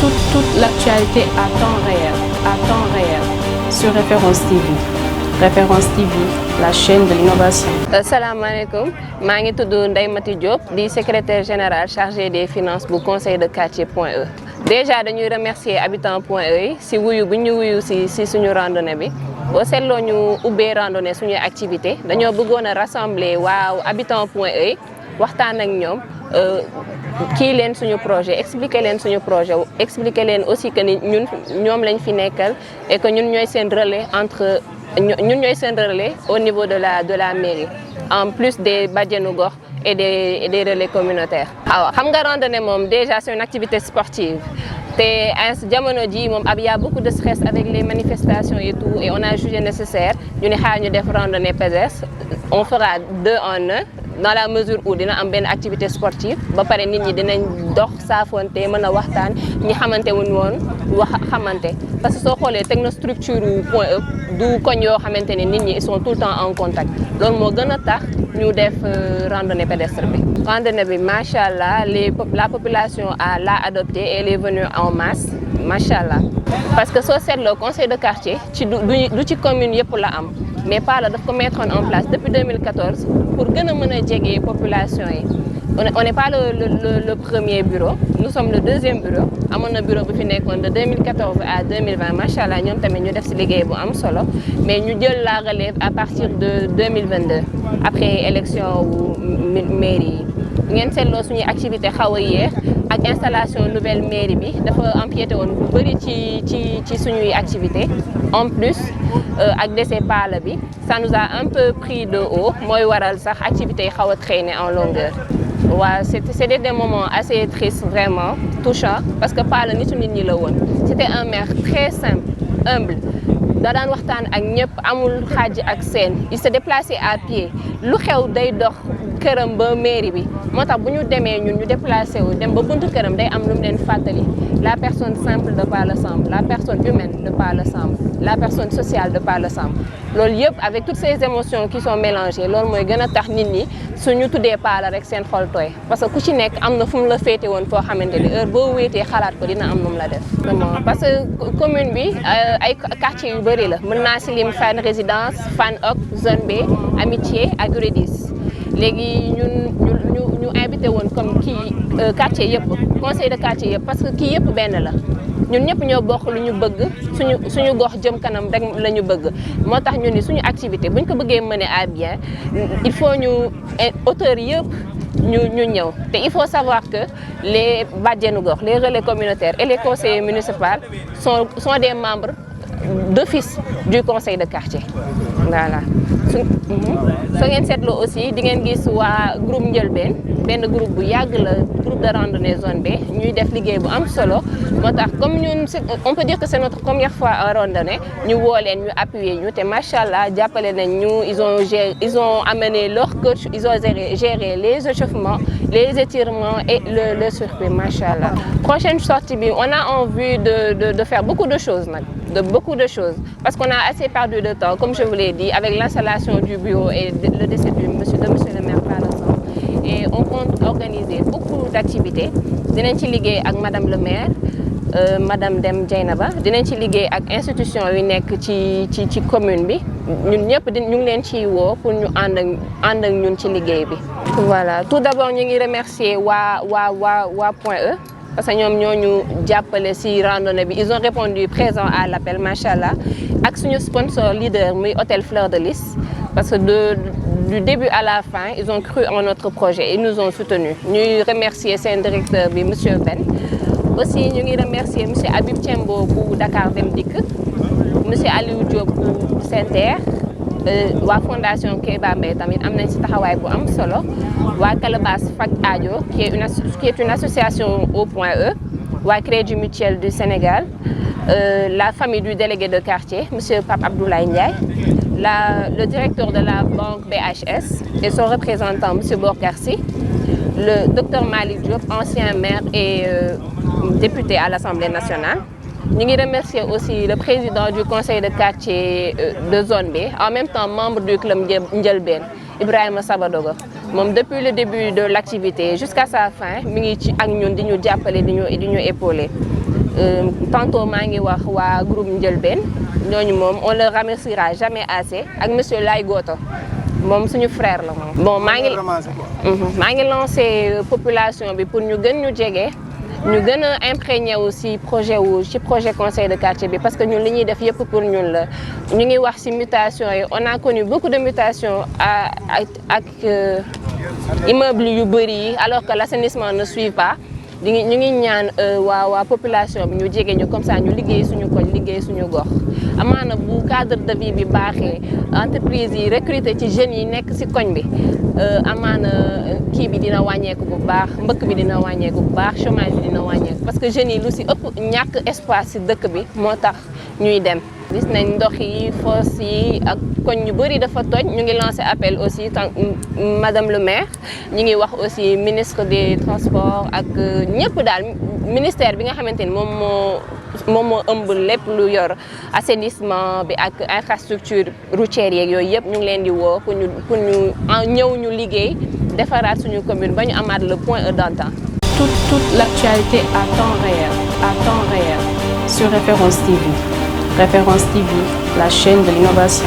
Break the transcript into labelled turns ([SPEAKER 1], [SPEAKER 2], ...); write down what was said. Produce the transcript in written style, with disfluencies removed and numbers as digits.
[SPEAKER 1] toute l'actualité à temps réel, sur Référence TV. Référence TV, la chaîne de l'innovation.
[SPEAKER 2] Asalaamaaleykum, maa ngi tudd Ndeye Mati Diop di secrétaire général chargé des finances bu conseil de quartier Point E. Déjà dañuy remercier habitants Point E yi si wuyu bu ñu wuyu si suñu randonnée bi. Boo seetloo ñu ubbee randonnée suñuy activité dañoo bëggoon a rassembler waa habitants Point E yi waxtaan ak ñoom kii leen suñu projet expliquer leen suñu projet expliquer leen aussi que ni ñoom lañ fi nekkal et que ñun ñooy seen relais au niveau de la mairie en plus des bajenu gox et des relais communautaires. waaw xam nga randonnée moom déjà c'est une activité sportive te jamono ji moom y a beaucoup de stress avec les manifestations et tout et on a jugé nécessaire ñu ne xaar ñu def randonnée pédestre. On fera 2 en 1 dans la mesure où dina am benn activité sportive ba pare nit ñi dinañ dox saafonte mën a waxtaan ñi xamante wuñ woon xamante parce que soo xoolee technostructure Point E du koñ yoo xamante ne nit ñi ils sont tout le temps en contact loolu moo gën a tax ñu def randonnée pédestre bi. Randonnée bi macha allah la population l'a adopté et elle est venue en masse macha allah parce que soo seetloo conseil de quartier ci du ci commune yëpp la am. Mais PALA daf ko mettre en place depuis 2014 pour gën a mën a jege population yi on n'est pas le premier bureau nous sommes le 2e bureau amoon na bureau bu fi nekkoon de 2014 à 2020 macha allah ñoom tamit ñu def si liggéey bu am solo mais ñu jël la relève à partir de 2022 après élection wu mairie yi ngeen seetloo suñuy activité xaw a yéex ak installation nouvelle mairie bi dafa empiété woon bu bëri ci suñuy activité en plus ak décès PALA bi ça nous a un peu pris de haut mooy waral sax activité yi xaw a traîner en longueur. waaw c'était des moments assez tristes vraiment touchants parce que PALA nitu nit ñi la woon c'était un maire très simple humble da daan waxtaan ak ñëpp amul xaaj ak seen il se déplaçait à pied lu xew day dox këram ba mairie bi moo tax bu ñu demee ñun ñu déplacé wu dem ba buntu këram day am lu mu leen fàttali la personne simple de PALA Samb la personne humaine de PALA Samb la personne sociale de PALA Samb loolu yëpp avec toutes ces émotions qui sont mélangées loolu mooy gën a tax nit ñi suñu tuddee PALA rek seen xol tooy parce que ku ci nekk am na fu mu la féete woon foo xamante ni heure boo wéetee xalaat ko dina am nu mu la def. parce que commune bi ay quartiers yu bëri la mën naa si lim Fann Résidence Fann Hock Zone B Amitié ak Uredis léegi ñu invité woon comme kii quartier yëpp conseil de quartier yëpp parce que kii yëpp benn la ñun ñëpp ñoo bokk lu ñu bëgg suñu gox jëm kanam rek la ñu bëgg moo tax ñu ni suñu activité buñ ko bëggee mener à bien il faut ñu auteurs yëpp ñu ñëw te il faut savoir que les bajenu gox les relais communautaires et les conseillers municipaux sont des membres d'office du conseil de quartier voilà. soo ngeen seetloo aussi di ngeen gis waa groupe Njëlbeen benn groupe bu yàgg la groupe de randonnée zone B ñuy def liggéey bu am solo moo tax comme ñun on peut dire que c'est notre première fois en randonnée ñu woo leen ñu appuyer ñu te macha allah jàppale nañ ñu ils ont amené leur coach ils ont géré les échauffements les étirements et le circuit macha allah. Prochaine sortie bi on a envie de faire beaucoup de choses nag. Beaucoup de choses parce qu'on a assez perdu de temps comme je vous l'ai dit avec l'installation du bureau et le décès de monsieur le maire PALA Samb et on compte organiser beaucoup d'activités dinañ ci liggéey ak madame le maire madame Deme Dieynaba dinañ ci liggéey ak institution yu nekk ci commune bi ñun ñëpp ñu ngi leen ciy woo pour ñu ànd ak ñun ci liggéey bi. Voilà tout d'abord ñu ngi remercier waa Point E. parce que ñoom ñoo ñu jàppale ci randonnée bi ils ont répondu présent à l'appel machallah ak suñu sponsor leader muy hôtel Fleur de Lys parce que du début à la fin ils ont cru en notre projet et nous ont soutenus ñuy remercier seen directeur bi monsieur Ben aussi ñu ngi remercier monsieur Habib Thiembo bu Dakar Dem Dikk monsieur Aliou Diop bu SENTER waa fondation Kéba Mbaye tamit am nañ ci taxawaay bu am solo waa Calebas Faj Aajo qui est une association au Point E waa Crédit Mutuel du Sénégal la famille du délégué de quartier monsieur Pape Abdoulaye Ndiaye le directeur de la banque BHS et son représentant monsieur Borkar Sy le docteur Malick Diop ancien maire et député à l'Assemblée nationale. Ñu ngi remercier aussi le président du conseil de quartier de zone B en même temps membre du club Njëlbeen Ibrahima Sabadogo moom depuis le début de l'activité jusqu'à sa fin mi ngi ci ak ñun di ñu jàppale di ñu épauler tantôt maa ngi wax waa groupe Ndiolbène ñooñu moom on le remerciera jamais assez ak monsieur Lay Goto moom suñu frère la moom. Bon maa ngi lancé population bi pour ñu gën ñu jege ñu gën a imprégné aussi projet conseil de quartier bi parce que ñun li ñuy def yëpp pour ñun la ñu ngi wax ci mutation yi on a connu beaucoup de mutations ak immeubles yu bëri yi alors que l'assainissement ne suit pas. ñu ngi ñaan waa population bi ñu jege ñu comme ça ñu liggéey suñu koñ liggéey suñu gox amaana bu cadre de vie bi baaxee entreprise yi recruter ci jeunes yi nekk ci koñ bi amaana kii bi dina wàññeeku bu baax mbëkk bi dina wàññeeku bu baax chômage bi dina wàññeeku parce que jeunes yi lu ci ëpp ñàkk espace ci dëkk bi moo tax ñuy dem. gis nañ ndox yi fosse yi ak koñ yu bëri dafa toj ñu ngi lancé appel aussi madame le maire ñu ngi wax aussi ministre des transports ak ñëpp daal ministère bi nga xamante ni moom moo ëmb lépp lu yor assainissement bi ak infrastructure routière yeeg yooyu yëpp ñu ngi leen di woo pour ñu ñëw ñu liggéey defaraat suñu commune ba ñu amaat le point E d'antan.
[SPEAKER 1] Toute l'actualité à temps réel sur Référence TV. Référence TV, la chaîne de l'innovation.